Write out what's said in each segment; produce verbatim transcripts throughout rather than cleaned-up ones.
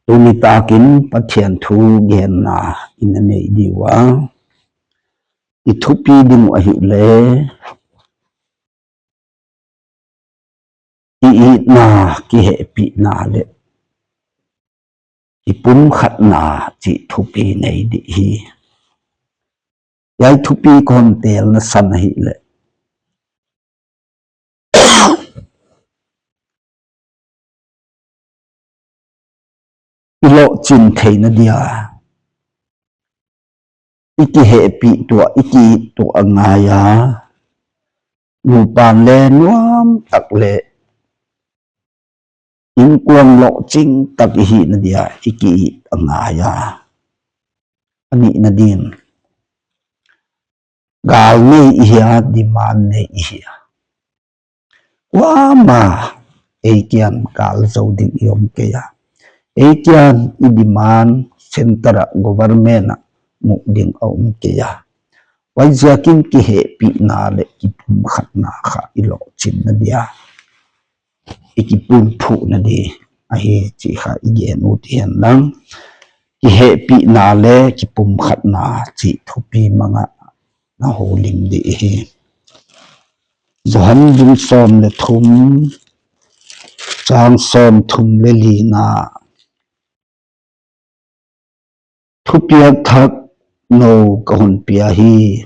Tuni tâk in Pathian thu genna i na nei diu a, i thupi ding uh ahile, i itna, kihepina leh i pumkhatna chih thupi nei ding hi. Hiai thupi ka hon telna san ahileh, i lawhchin theina dia i kihepih tuah, i ki-it tuah a ngai a, nupa'n le nuam tak leh inkuan lawhchin tak i hihna dia i ki-it a ngai a. A nihna din, gâl nei i hia, demand nei i hia? Kuama ei kiang gâl zo ding i om kei a, ei kiang i demand centre ah, government ah muk ding a um kei a. Huaiziakin kihepihna leh kipumkhatna kha i lawhchinna dia, i kipumkhatna di ahi chih kha i gen ut hi'n lang, kihepihna le kipumkhatna chih thupi mang ah na houlim ding hi. Johan bung sawm leh thum, chang sawmthum leh lina. Thupiak thak nou ka hun pia hi,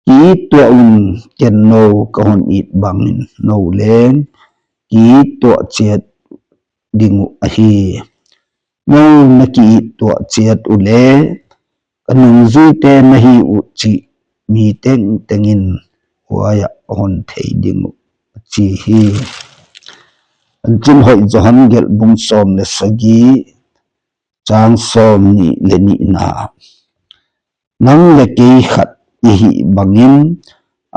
ki-it tuah un, ken nou ka hun it bangin nou leng ki-it tuah chiat ding uh ahi. Nou na ki-it tuah chiat uh le, ka nungzuite na hi uh chih mi tengteng in huai ah a hun thei ding uh, a chi hi. Chanchin Hoih Johan gelh bung sawm leh sagi, chang sawmni leh nihna. Nang leh kei khat i hih bangin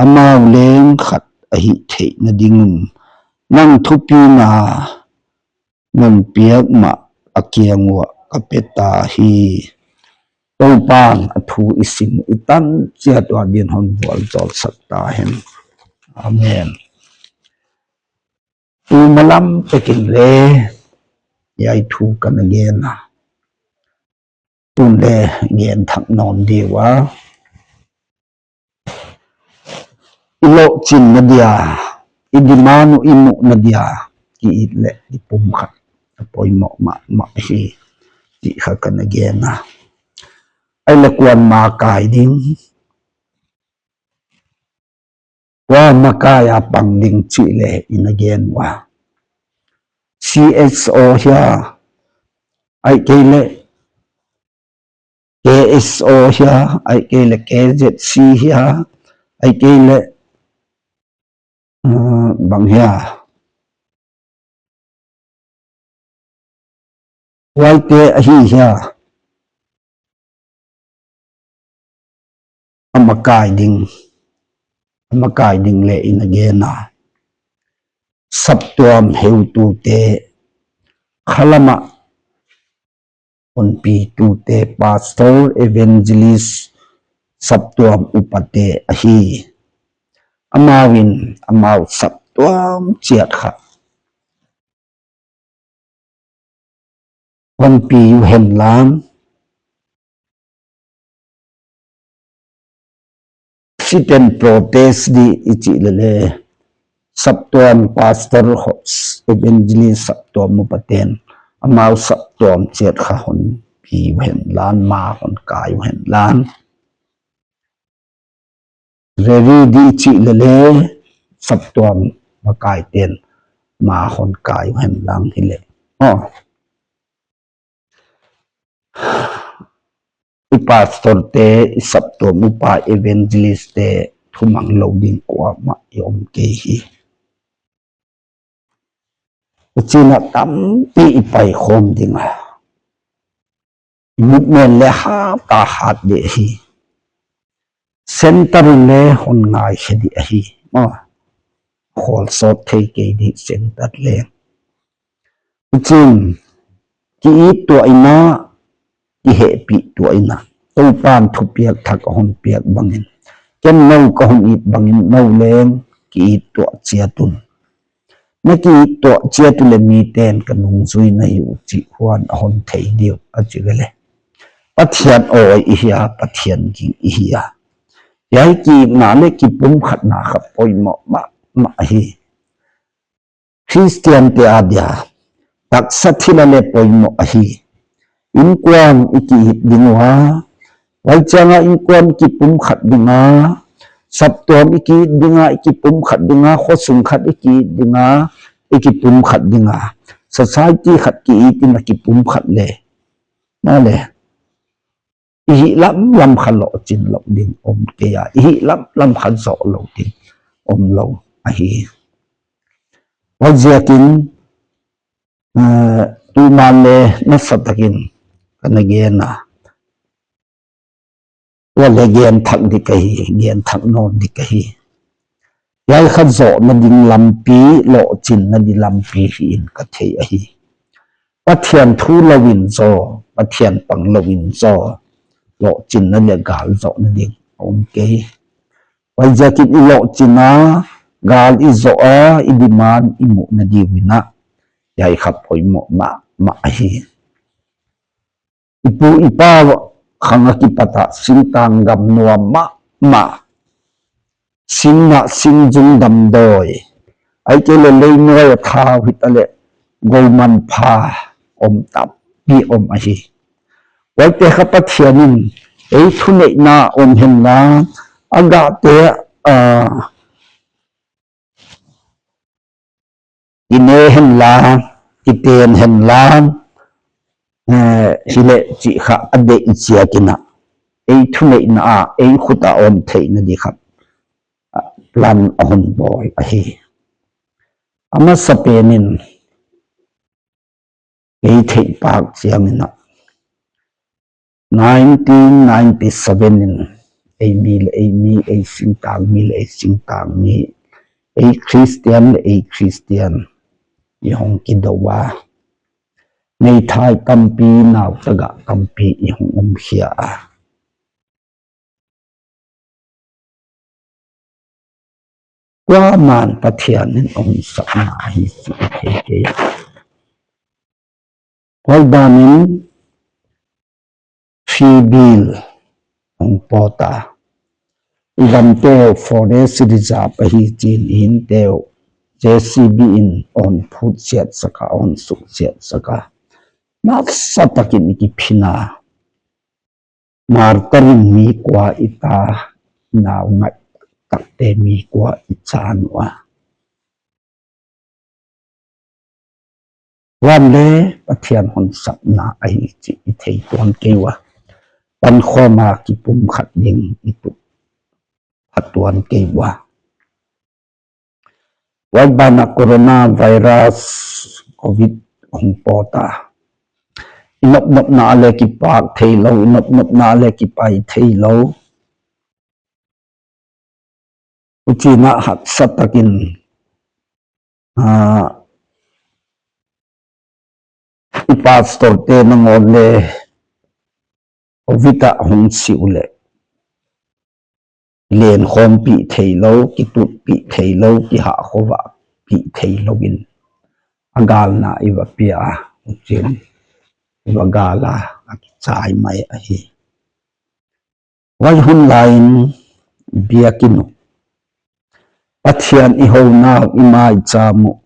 amau leng khat a hih theina ding un, nang thupina non piak mah a kiang uah ka pe ta hi. Toupa'n a thu i sim i tan chiat ua ding hon vualzawlsak ta hen. Amen. Tu malam tak in le hiai thu ka na gen a, tun le gen thak nawm diu a, i lawhchinna dia, i demand uh i muhna dia, ki-it leh i pumkhat a poimawh mahmah hi, ti kha ka na gen a. Ahihleh kuama kai ding, kuama kai a pang ding chih le i na gen ua, C S O hia, ahihkeileh K S O hia, ahihkeileh K Z C hia, ahihkeileh bang hia, huaite ahi hia, a makai ding, a makai ding le i na gen a. Saptuam heutute, khalam ah honpitute, pastor, evangelist, saptuam upate ahi. Amau in amau saptuam chiat kha honpi u hen lang, sit-in protest di i chih leh le, saptuam pastor, evangelist, saptuam upate'n amau saptuam chiat kha honpi u hen lang, ma hon kai u hen lang. Rally di i chih leh le, saptuam makaite'n ma hon kai u hen lang hileh, i pastorte, i saptuam upa, evangelistte thumang lo ding kuamah i om kei hi. Huchi'n a tampi i paikhawm ding a, movement le hat a hat ding ahi. Centre in le hon ngaikhe ding ahi. Khawlsawt thei kei ding centre le. Huchi'n ki-it tuah in a, kihehpih tuah in a, Toupa'n thupiak thak a hon piak bangin, ken nou ka hon it bangin nou leng ki-it tuah chiat un. na kiittuah chiat u leh mite'n ka nungzui na hiu chih huan a hon thei diu a chi ve le. Pathian awi i hi a, Pathian ging i hi a. Hiai kiitna leh kipumkhatna kha poimawh mahmah ahi. Khristiante a dia taksa thil a le poimawh ahi. Inkuan i kiit ding ua, huaichiang a inkuan i kipumkhat ding a, saptuam i kiit ding a, i kipumkhat ding a, khawsung khat i kiit ding a, i kipumkhat ding a, society khat kiit in a kipumkhat le, maw le, i hih lam lam kha lawhchin lou ding um kei a, i hih lam lam kha zawh lou ding um lou ahi. Huaiziakin, eh, tuman le nasa tak in ka na gen a, tua le gen thak ding ahi, gen thak nawn ding ahi. Hiai kha zawhna ding lampi, lawhchinna ding lampi hi in ka thei ahi. Pathian thu lou in zaw, Pathian pang lou in zaw, lawhchinna leh gâl zawhna ding a um kei. Huaiziakin i lawhchin a, gâl i zawh a, i demand i muhna diu in a, hiai kha poimawh mahmah ahi. I pu i pa khang a kipat a singtang gam nuam mahmah, sing na sing zung damdawi, ahihkei leh lei nuai a thau hita leh goman pha um tampi um ahi. Huaite kha Pathian in ei thuneihna um henla, a gahte, a, i ne henla, i ten henla, eh, hileh chih kha a deih ziakin a, ei thuneihna a, ei khut a um theina di khat plan a hun bawl ahi. A masapen in, ei theih pâk chiang in a, nineteen ninety-seven in ei mi leh ei mi, ei singtang mi leh ei singtang mi, ei Christian leh ei Christian i hong kido a, meithai tampi, nautagah tampi i hung um khia a. Kuama'n Pathian in a hun sapna ahi chih i thei kei a. Huai ban in Free Bill hung pawt a, i damteu forest reserve ahi chi'n i inteu JCB in a hun phut siatsak a, a hun suk siatsak a, nasa tak in i kiphin a, martyr in mi kua i ta, nau ngai takte mi kua i chan ua. Huan le Pathian hon sapna ahi chih i thei tuan kei ua, pankhawm a kipumkhat ding i tup pha tuan kei ua. Huai ban ah coronavirus, covid hung pawt a, i nopnopna le kipâk theilou, i nopnopna le kipai theilou. Huchi'n a haksa tak in, a, i pastorte nangawn le covid ah hung si u leh, lenkhawmpi theilou, kitutpi theilou, kihahkhawmpi theilou in, a gâlna i va pia a, huchi'n i va gâl a, a kichai mai ahi. Huai hun lai in biakin uh, Pathian i honau i maichâm uh,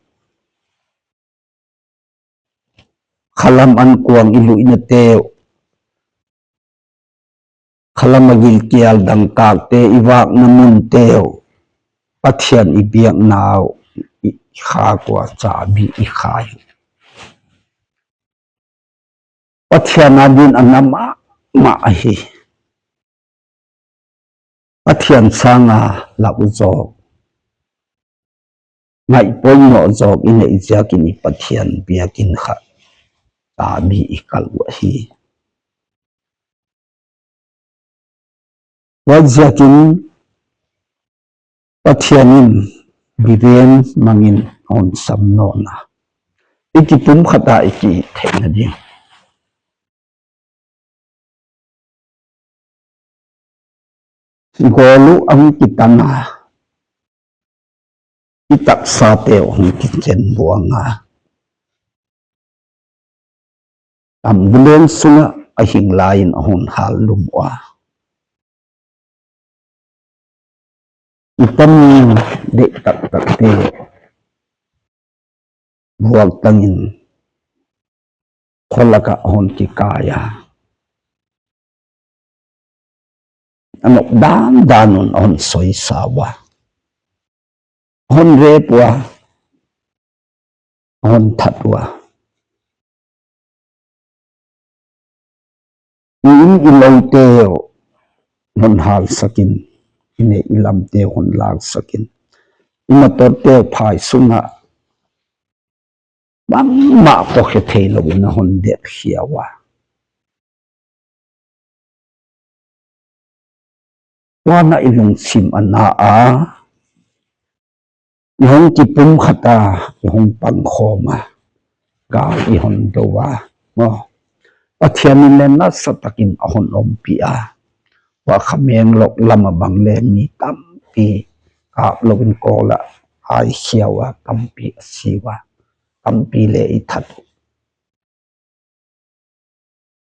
khalam ankuang i luinateu, khalam a gilkial dangkâkte, i vâkna munteu, Pathian i biaknau, i khâk ua, chabi i khai. Pathian a ding a na mahmah ahi. Pathian sâng a lau zawk, ngaihpoimawh zawk i neih ziakin i Pathian biakin kha chabi i kal uh ahi. Huaiziakin Pathian in biven mang in a hun sam nawn a, i kipumkhat a i kitheina ding. Gawl uh a hung kitan a, i taksateu hung kichen buang a, ambulance sung ah a hing lai in a hun hâl lum ua, i tanu dei tak takte buak tang in khaw lak ah a hun kikai a, a nop dan dan un a hun soisa ua, a hun rep ua, a hun that ua. I in i loteu hun hâlsak in, i nei i lamteu hun lâksak in, i motorteu phai sung ah bangma tawh khe theilo in a hun det khiau a. Huan ah i lungthim a na a, i hung kipumkhat a, i hung pangkhawm a, gâl i hun do a, maw, Pathian in le nasa tak in a hun umpi a. Huai kha Menglok lam ah bang le mi tampi kâp lo in kawl ah, ai khiau a, tampi a siu a, tampi le i that uh.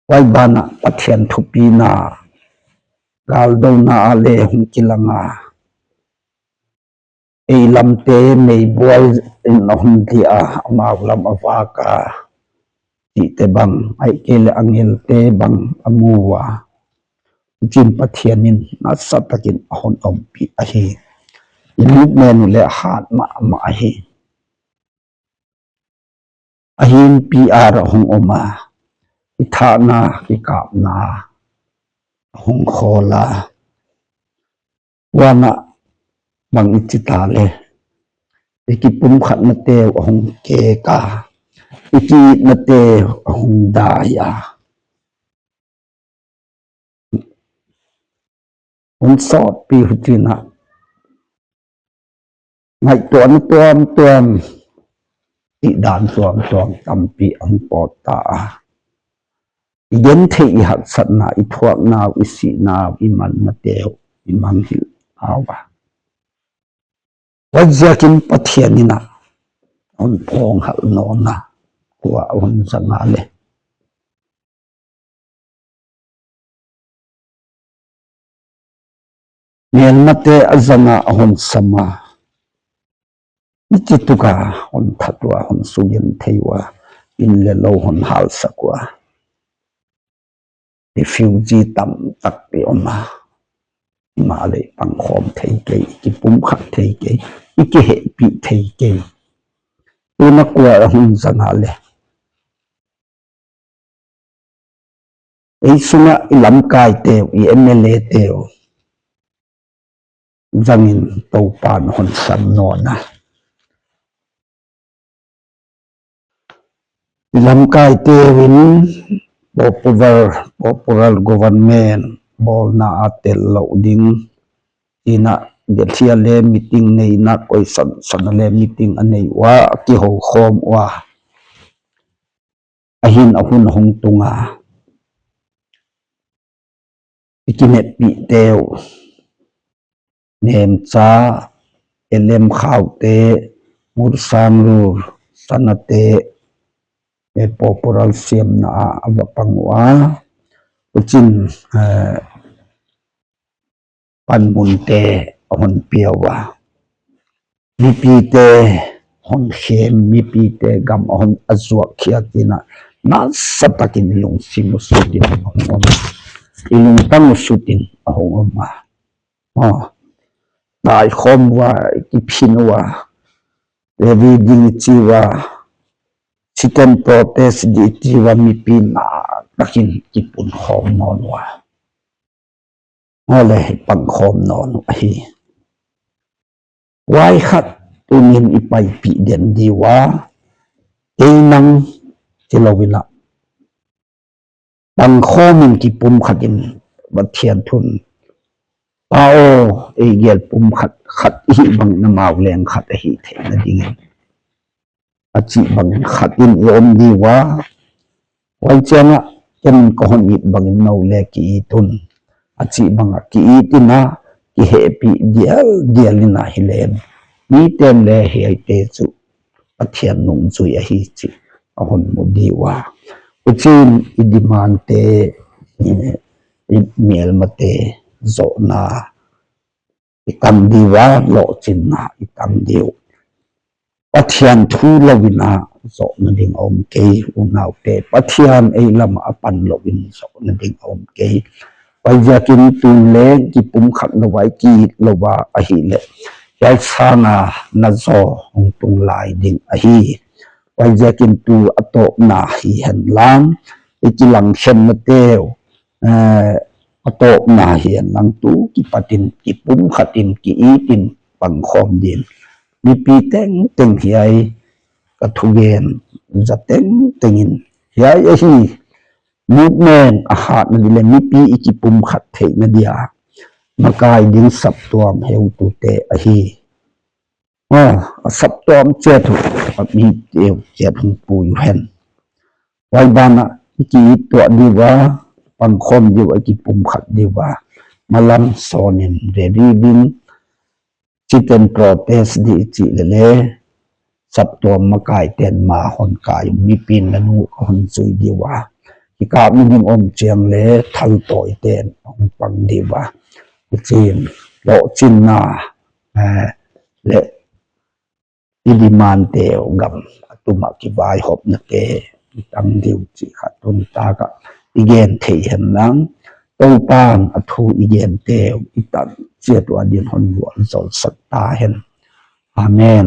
Huai ban ah Pathian thupina, gâldona a le hung kilang a, ei lamte meibuai in a hun di a, amau lam a vâk a, tite bang, ahihkeileh angelte bang a mu ua, chun Pathian in nasa tak in a hun umpi ahi. I movement uh le hat ma ma ahi. Ahin P R a hung um a, i thana kikâpna a hung khawl a, huan ah bang i chi ta le, i kipumkhatnateu a hung kêk a, i kiitnateu a hung dai a. Hun sawtpi hutin ah ngaituana tuamtuam, i dan tuamtuam tampi a hung pawt ta a. I genthei, i haksatna, i thuaknau, i sihnau, i mannateu i manghilh au a. Huaiziakin Pathian in a hun phawng hal nawn a, khua a hun zang a le, mêlmate a zang a, a hun sam a, i chi tuk a, hun that ua, hun sugenthei ua, in le lo hun hâlsak ua, refugee tamtak i um a, himaleh pangkhawm thei kei, i kipumkhat thei kei, i kihehpih thei kei. Tuna khua a hun zang a le, ei sung ah i lamkaiteu, i M L Ateu zang in Toupa'n a hun sam nawn a. I lamkaiteu in popular, popular government bawlna a tel lo ding, tina, Delhi a le meeting nei in a, koisan san a le meeting a nei ua, a kihokhawm ua. Ahin a hun hung tung a, i kineppiteu, Nemcha, L M Khaute, Ngursanglur, Sanate, popular siamna a a va pang ua, huchi'n Panmunte a hun piau a, mipite hun khem, mipite gam a hun a zuak khiat in a, nasa tak in i lungsim uh sut in a hung um a, i lungtang uh sut in a hung um a, taikhawm ua, kiphin ua, rally ding i chi ua, sit-in protest ding i chi ua, mipi nasa tak in kipunkhawm nawn ua, maw le, pangkhawm nawn uh ahi. Huai khat tuni'n i paipih den diu a, ei nang tilo in a, pangkhawm in kipumkhat in, Pathian thu'n, Pa aw, ei gel pumkhat khat i hih bang in amau leng khat ahi theina dingin, a chih bangin khat in i um diu a, huai chiang ah, ken in ka hun it bangin nou le kiit un, a chih bang ah kiit in a, kihehpih dial dial in a hileh, mite'n le hiaite chu Pathian nungzui ahi chih a hun mu diu a. Huchi'n i demandte, i mêlmate zawhna i tang diu a, lawhchinna i tang diu. Pathian thu lo in a zawhna ding a um kei, unaute. Pathian ei lam ah a pan lo in zawhna ding a um kei. Huaiziakin tun le kipumkhat lo a, i ki-it lo a ahileh, hiai sâng a na zaw hung tung lai ding ahi. Huaiziakin tu a tawpna hi hen lang, i kilangkhennateu a tawpna hi hen lang, tu kipat in kipumkhat in ki-it in pangkhawm ding. Mipi tengteng hiai ka thugen za tengteng in, hiai ahi, movement a hatna di leh mipi i kipumkhat theihna dia makai ding saptuam heutute ahi. A saptuam chiat uh, a miteu chiat hung pui u hen. Huai ban ah i ki-it tuah diu a, pangkhawm diu a, i kipumkhat diu a, malam sawn in ready ding, chiten protest di i chih leh le, saptuam makaite'n ma hon kai, mipi'n na nu ka hon zui diu a, kikâpna ding um chiang le thaltawite'n hung pang diu a, huchi'n lawhchinna leh i demandteu gam a tum ah kivaihawmnate i tang diu chih kha tun tâk ah i gen thei hen lang, Toupa'n a thu i genteu i tan chiat ua ding hon gualzawlsak ta hen. Amen.